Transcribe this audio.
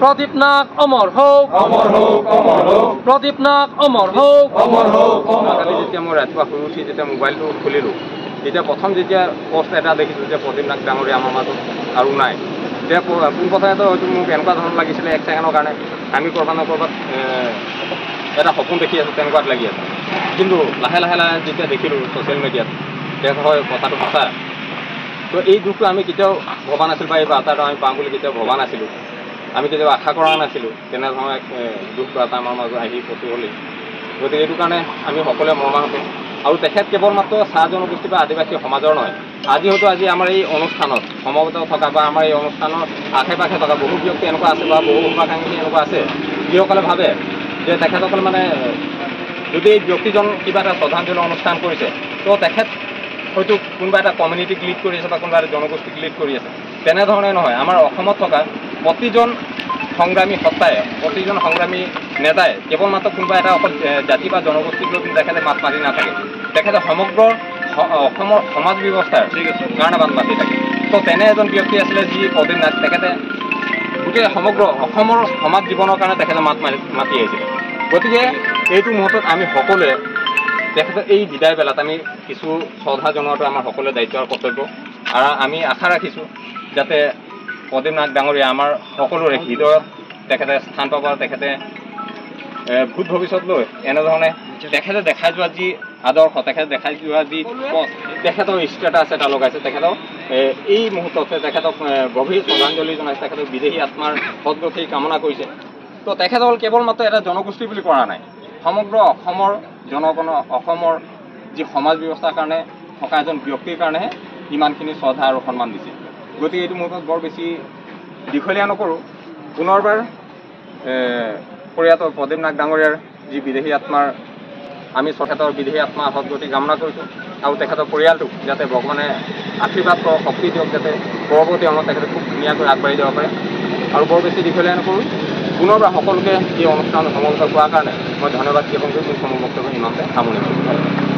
প্ৰদীপ নাগ অমৰ হওক, অমৰ হওক, অমৰ হওক। প্ৰদীপ নাগ অমৰ হওক, অমৰ হওক, অমৰ। কালি যেতিয়া মই ৰাতিপুৱা শুই উঠি যেতিয়া মোবাইলটো খুলিলোঁ, তেতিয়া প্ৰথম যেতিয়া পষ্ট এটা দেখিছোঁ যে প্ৰদীপ নাগ ডাঙৰীয়া আমাৰ মাজত আৰু নাই, তেতিয়া পোনপ্ৰথমেতো হয়তো মোক এনেকুৱা ধৰণৰ লাগিছিলে এক ছেকেণ্ডৰ কাৰণে আমি ক'ৰবাত ন ক'ৰবাত এটা সপোন দেখি আছোঁ, তেনেকুৱাত লাগি আছে। কিন্তু লাহে লাহে লাহে যেতিয়া দেখিলোঁ ছ'চিয়েল মিডিয়াত, তেতিয়া হয় কথাটো সঁচা। তো এই দুখটো আমি কেতিয়াও ভবা নাছিলোঁ বা এই বাৰ্তাটো আমি পাম বুলি কেতিয়াও ভবা নাছিলোঁ, আমি কেতিয়াও আশা কৰা নাছিলোঁ তেনেধৰণৰ এক দুখ বাৰ্তা আমাৰ মাজত আহি উপস্থিত হ'লেই। গতিকে এইটো কাৰণে আমি সকলোৱে মৰ্মাহত। আৰু তেখেত কেৱল মাত্ৰ চাহ জনগোষ্ঠী বা আদিবাসী সমাজৰ নহয়, আজি হয়তো আজি আমাৰ এই অনুষ্ঠানত সমবেত থকা বা আমাৰ এই অনুষ্ঠানৰ আশে পাশে থকা বহু ব্যক্তি এনেকুৱা আছে বা বহু শুভাকাংক্ষী এনেকুৱা আছে যিসকলে ভাবে যে তেখেতসকলে মানে যদি এই ব্যক্তিজন কিবা এটা শ্ৰদ্ধাঞ্জলি অনুষ্ঠান কৰিছে, তো তেখেত হয়তো কোনোবা এটা কমিউনিটিক লিড কৰি আছে বা কোনোবা এটা জনগোষ্ঠীক লিড কৰি আছে, তেনেধৰণে নহয়। আমাৰ অসমত থকা প্ৰতিজন সংগ্ৰামী সত্তাই, প্ৰতিজন সংগ্ৰামী নেতাই কেৱল মাত্ৰ কোনোবা এটা অকল জাতি বা জনগোষ্ঠীক লৈ তেখেতে মাত মাতি নাথাকে, তেখেতে সমগ্ৰ অসমৰ সমাজ ব্যৱস্থাৰ কাৰণে মাত মাতি থাকে। তো তেনে এজন ব্যক্তি আছিলে যি প্ৰদীপ নাথ, তেখেতে গোটেই সমগ্ৰ অসমৰ সমাজ জীৱনৰ কাৰণে তেখেতে মাত মাতি আহিছিলে। গতিকে এইটো মুহূৰ্তত আমি সকলোৱে তেখেতৰ এই বিদায় বেলাত আমি কিছু শ্ৰদ্ধা জনোৱাটো আমাৰ সকলোৰে দায়িত্ব আৰু কৰ্তব্য। আৰু আমি আশা ৰাখিছোঁ যাতে প্ৰদীপ নাথ ডাঙৰীয়া আমাৰ সকলোৰে হৃদয়ত তেখেতে স্থান পাব আৰু তেখেতে ভূত ভৱিষ্যত লৈ এনেধৰণে তেখেতে দেখাই যোৱা যি আদৰ্শ, তেখেতে দেখাই যোৱা যি পথ, তেখেতৰ ষ্টেটাছ এটা লগাইছে, তেখেতক এই মুহূৰ্তত তেখেতক গভীৰ শ্ৰদ্ধাঞ্জলি জনাইছে, তেখেতক বিদেহী আত্মাৰ সদগতি কামনা কৰিছে। তো তেখেতসকল কেৱল মাত্ৰ এটা জনগোষ্ঠী বুলি কৰা নাই, সমগ্ৰ অসমৰ জনগণ, অসমৰ যি সমাজ ব্যৱস্থাৰ কাৰণে থকা এজন ব্যক্তিৰ কাৰণেহে ইমানখিনি শ্ৰদ্ধা আৰু সন্মান দিছে। গতিকে এইটো মুহূৰ্তত বৰ বেছি দীঘলীয়া নকৰোঁ। পুনৰবাৰ প্ৰয়াত প্ৰদীপ নাগ ডাঙৰীয়াৰ যি বিদেহী আত্মাৰ আমি তেখেতৰ বিদেহী আত্মা সদগতি কামনা কৰিছোঁ আৰু তেখেতৰ পৰিয়ালটোক যাতে ভগৱানে আশীৰ্বাদ কৰক, শক্তি দিয়ক, যাতে পৰৱৰ্তী সময়ত তেখেতে খুব ধুনীয়াকৈ আগবাঢ়ি যাব পাৰে। আৰু বৰ বেছি দীঘলীয়া নকৰোঁ। পুনৰবাৰ সকলোকে এই অনুষ্ঠানত সমবেত হোৱাৰ কাৰণে মই ধন্যবাদ জ্ঞাপন কৰি মোৰ সম বক্তব্য ইমানতে সামৰণি মাৰিছোঁ।